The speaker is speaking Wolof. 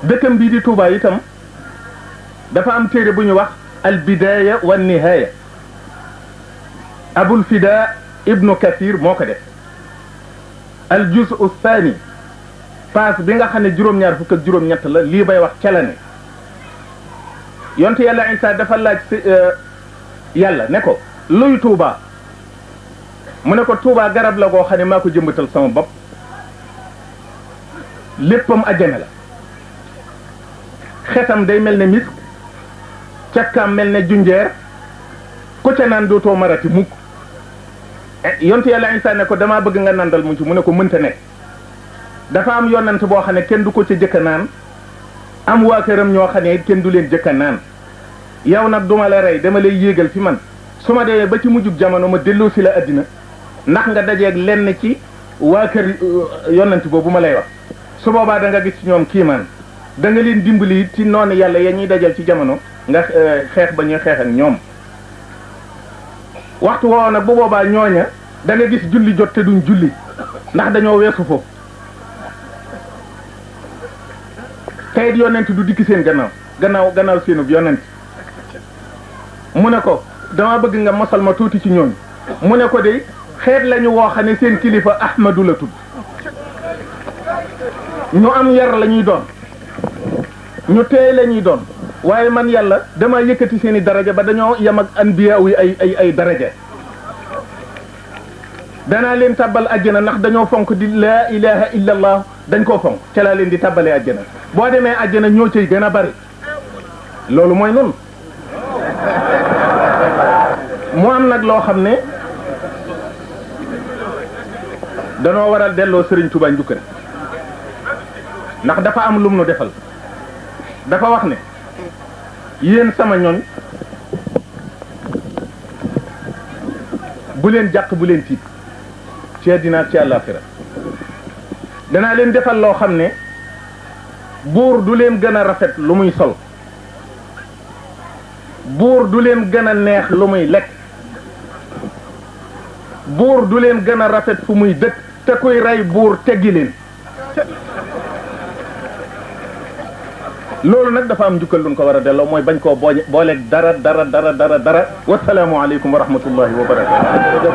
dëkkam bii di Touba itam dafa am téere bu ñu wax al bidaya wa nihaya abul fida ibnu kathir moo ko def al juz thani paas bi nga xam ne juróom-ñaar fukk ak juróom-ñett la lii bay wax ca la ne yonte yàlla Isa dafa laaj yàlla ne ko luy Touba mu ne ko Touba garab la goo xam ne maa ko jëmbatal sama bopp léppam àjjana la xetam day mel ne misk cakkaam mel ne junjeer ku ca naan dootoo marati mukk yonte yàlla Isa ne ko damaa bëgg nga nandal mu ci mu ne ko mënta nekk dafa am yonent boo xam ne kenn du ko ca jëkka naan am waa këram ñoo xam ne kenn du leen jëkka naan yow nag duma la rey dama lay yéegal fi man su ma demee ba ci mujjug jamono ma delloo si la addina ndax nga dajeeg lenn ci waa kër yonent boobu ma lay wax su boobaa da nga gis ci ñoom kiimaan da nga leen dimbali ci noonu yàlla ya ñuy dajal ci jamono nga xeex ba ñuy xeex ak ñoom waxtu woowu nag bu boobaa ñooña da nga gis julli jot te duñ julli ndax dañoo weesu foofu tey yonent du dikki seen gannaaw seenub yonent mu ne ko dama bëgg nga mosal ma tuuti ci ñooñu mu ne ko de xeet lañu woo xam ne seen kilifa Ahmadu la tudd ñu am yar la ñuy doon ñu teey la ñuy doon waaye man yàlla dama yëkkati seen i daraja ba dañoo yem ak anbiya yi ay daraja danaa leen tàbbal àjjana ndax dañoo fonk di laa ilaha illa allah dañ koo fonk ca laa leen di tàbbalee àjjana boo demee àjjana ñoo cay gën a bari loolu mooy noonu mu am nag loo xam ne danoo waral delloo Sëriñ Tuubaa njukkal ndax dafa am lum nu defal dafa wax ne yéen sama ñoñ bu leen jàq bu leen tiit ci àddina ci àllaaxira danaa leen defal loo xam ne buur du leen gën a rafet lu muy sol buur du leen gën a neex lu muy lekk buur du leen gën a rafet fu muy dëkk te kuy rey buur teggi leen loolu nag dafa am njukkal luñ ko war a delloo mooy bañ koo booleeg dara wasalaamu aleykum wa rahmatullahi wa barakatu